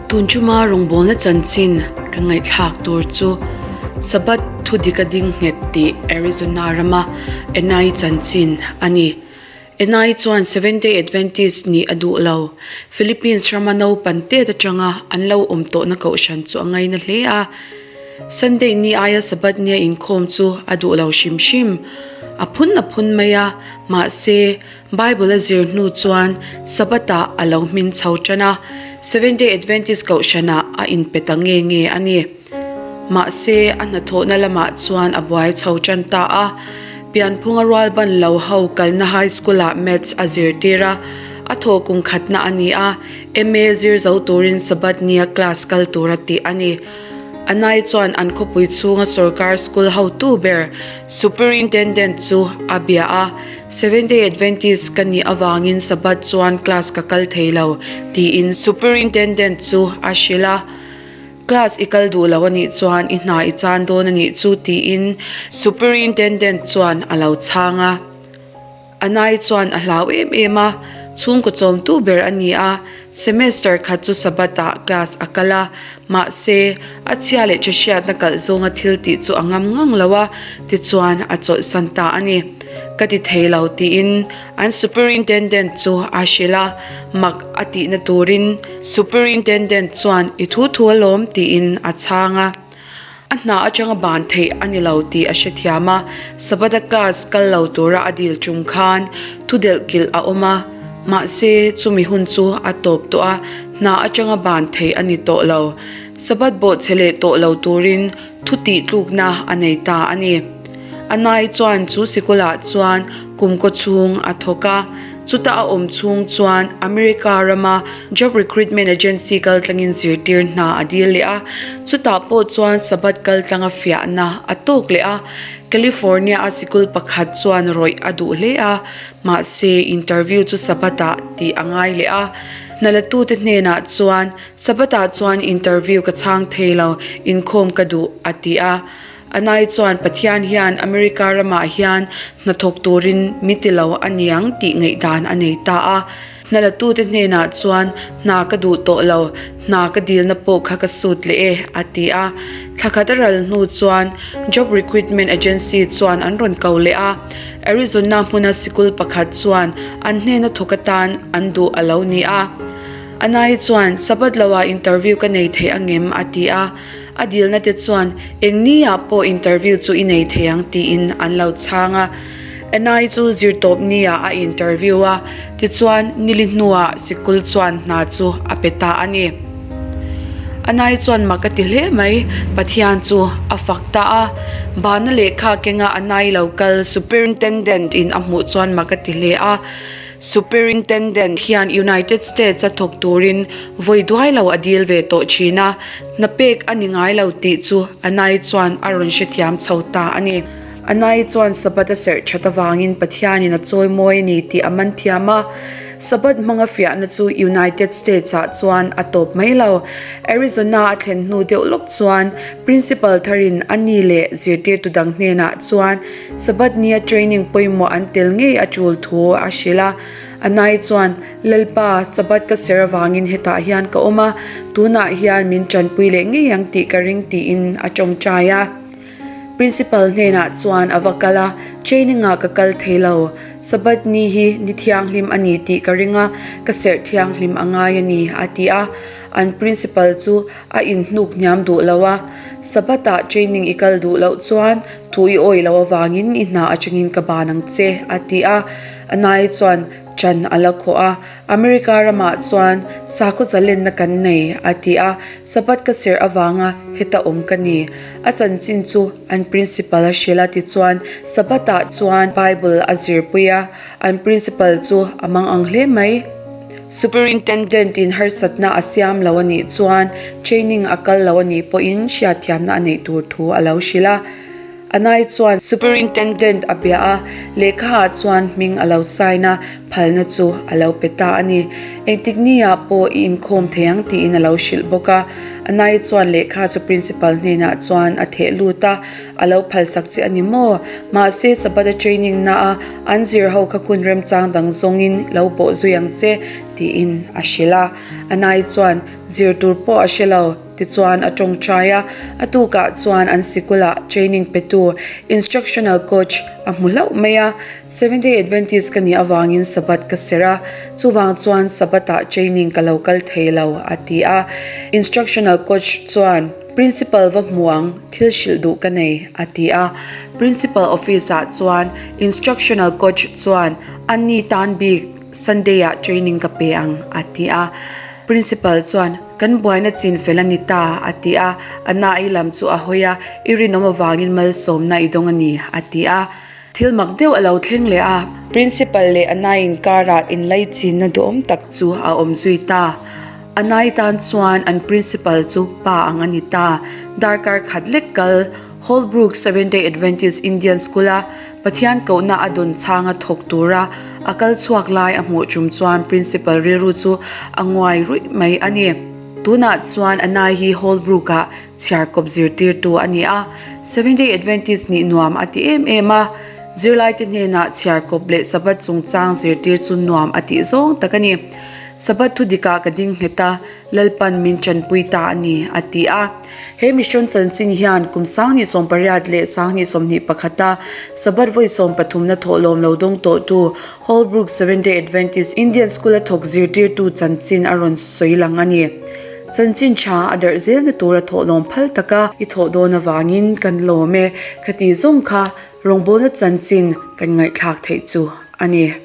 Tun chuma rawngbawlna chanchin ka ngaihthlak tur chu Sabbath thudik a ding nghet tih Arizona rama Enai chanchin a ni. Enai chuan Seventh-day Adventist nih a duh lo. Philippines rama naupan tet atanga an lo awm tawhna kohhran chu a ngaina hle a. Sunday ni aia Sabbath nia inkhawm chu a duh lo hrim hrim. A phun a phun mai a, mahse, Bible a zir hnu chuan Sabbath-ah a lo hmin chho tan a, Seventh-day Adventist kohhranah a inpe ta nge nge a ni. Mahse, a hnathawhna lamah chuan a buai chho tan ta a. Pianphunga rual ban lo ho kalna high school-ah Maths a zirtir a, a thawh kum khatna a ni a, MA zir zo turin Sabbath nia class kal tura tih a ni. Anai chuan an khawpui chhunga sorkar school hotu ber Superintendent chu a bia a, Seventh-day Adventist ka nih avangin Sabbath chuan class ka kal thei lo, tiin Superintendent chu a hrilh a. Class i kal duh lo a nih chuan i hna i chan dawn a nih chu, tiin Superintendent chuan a lo chhang a. Anai chuan a hlau em em a, chhungkaw chawmtu ber a ni a, semester khat chu Sabbath-ah class a kal a, mahse, a chhia leh tha hriatna kalh zawnga thil tih chu a ngam ngang lo a, tichuan a chawlhsan ta a ni. Ka ti thei lo tiin an superintendent chu a hrilh a, mak a tihna turin superintendent chuan i thu thu alawm tiin a chhang a. A hna atanga ban theih a ni lo tih a hrethiam a, Sabbath-a class kal lo tura a dil chung khan thu delh kilh a awm a, mahse chumi hun chu a tawp tawh a, hna atanga ban theih a ni tawh lo. Sabbath bawhchhe leh tawh lo turin thu tih tlukna a nei ta a ni. Anai chuan chu sikulah chuan kum kaw chhung a thawk a. Chuta a awm chhung chuan America rama job recruitment agency kaltlangin zirtir hna a dil leh a, chutah pawh chuan Sabbath kaltlanga fiahna a tawk leh a. California-a sikul pakhat chuan rawih a duh hle a, mahse interview chu Sabbath-ah tih a ngai leh a. Hnalatute hnenah chuan, Sabbath-ah chuan interview ka chhang thei lo, inkhawm ka duh, a ti a. Anai chuan Pathian hian America ramah hian hnathawk turin mi ti lo a niang tih ngaihdan a nei ta a. Hnalatute hnenah chuan hna ka duh tawh lo, hna ka dilna pawh kha ka sut leh e, a ti a. Thla khat a ral hnu chuan Job Recruitment Agency chuan an rawn ko leh a. Arizona hmuna sikul pakhat chuan an hnena thawk atan an duh a lo ni a. Anai chuan Sabbath loah interview ka nei thei angem? a ti a. A dilna te chuan eng ni ah pawh interview chu i nei thei ang tiin an lo chhang a. Anai chu zirtawp ni ah a interview a, tichuan nili hnuah sikul chuan hna chu a pe ta a ni. Anai chuan mak a ti hle mai, Pathian chu a fak ta a. Bana lehkha kenga Anai lo kal superintendent in a hmuh chuan mak a ti hle a. Superintendent hian United States a thawk turin vawi duai lo a dil ve tawh thin a, hna pek a ni ngai lo tih chu Anai chuan a rawn hrethiam chho ta a ni. Anai chuan Sabbath a serh that avangin Pathianin a chawi mawi a ni tih a man thiam a, Sabbath hmanga fiahna chu United States-ah chuan a tawp mai lo. Arizona a thlen hnu deuh lawk chuan Principal tharin a ni leh zirtirtu dang hnenah chuan Sabbath nia training pawimawh an tel ngei a tul thu a hrilh a. Anai chuan, Lalpa, Sabbath ka ser avangin hetah hian ka awm a, tunah hian min tanpui leh ngei ang tih ka ring tiin a tawngtai a. Principal hnenah chuan a va kal a, Training ah ka kal thei lo. Sabbath ni hi ni thianghlim a ni tih ka ring a, ka serh thianghlim a ngai a ni, a ti a. An principal chu a inhnuk hniam duh lo a, Sabbath-ah training i kal duh loh chuan thu i awih loh avangin i hna atangin ka ban ang che, a ti a. Anai chuan chan a la khawh a, America ramah chuan sakhaw zalenna kan nei, a ti a, Sabbath ka serh avanga heta awm ka ni. A chanchin chu an principal a hrilh a, tichuan Sabbath-ah chuan Bible a zirpui a, An principal chu a mang ang hle mai. Superintendent in harsatna a siam lo a nih chuan training a kal lo a nih pawhin hriatthiamna a neih tur thu a lo hrilh a. Anai chuan Superintendent a bia a, lehkha ah chuan hming a lo sign a, phalna chu a lo pe ta a ni. Engtik ni ah pawh i inkhawm thei ang tiin a lo hrilh bawk a. Anai chuan lehkha chu Principal hnenah chuan a theh lut a, a lo phalsak che a ni maw? Mahse Sabbath a training na a an zir ho kha hun remchang dang zawngin lo bawh zui ang che tiin a hrilh a. Anai chuan zir tur pawh a hre lo. Tichuan a tawngtai a, a tukah chuan an sikulah training petu, instructional coach, a hmu hlauh mai a. Seventh-day Adventist ka nih avangin Sabbath ka serh a, chuvang chuan Sabbath-ah training ka lo kal thei lo, a ti a. Instructional coach chuan, Principal va hmu ang, thil hrilh duh ka nei, a ti a. Principal office-ah chuan instructional coach chuan, Anni tan bik Sunday-ah training ka pe ang, a ti a. Principal chuan, Kan buaina chin fel a ni ta, a ti a. A nai lam chu a hawi a, I rinawm avangin malsawmna i dawng a ni, a ti a. Thil mak deuh a lo thleng leh a. Principal leh a nai inkarah inlaichinna duhawm tak chu a awm zui ta. A nai tan chuan an principal chu pa ang a ni ta. Darkar khat lek kal Holbrook Seventh-day Adventist Indian School-a Pathian kohna a dawn chhanga thawk tura a kal chhuak lai a hmuh tum chuan Principal rilru chu a nguai ruih mai a ni. Tunah chuan Anai hi Holbrook-ah chhiarkawp zirtirtu a ni a, Seventh-day Adventist nih nuam a ti em em a. Zirlaite hnenah chhiarkawp leh Sabbath chungchang zirtir chu nuam a tih zawng tak a ni. Sabbath thudikah ka ding nghet a, Lalpan min tanpui ta a ni, a ti a. He mission chanchin hian kum 2018 leh 2021 a Sabbath vawi sawmpathumna thawhlawm lo dawng tawhtu Holbrook Seventh-day Adventist Indian School a thawk zirtirtu chanchin a rawn sawi lang a ni. Chanchin tha a darh zelna tura thawhlawm phal taka i thawh dawn avangin kan lawm e. Khati zawng kha rawngbawlna chanchin kan ngaihthlak theih chu a ni.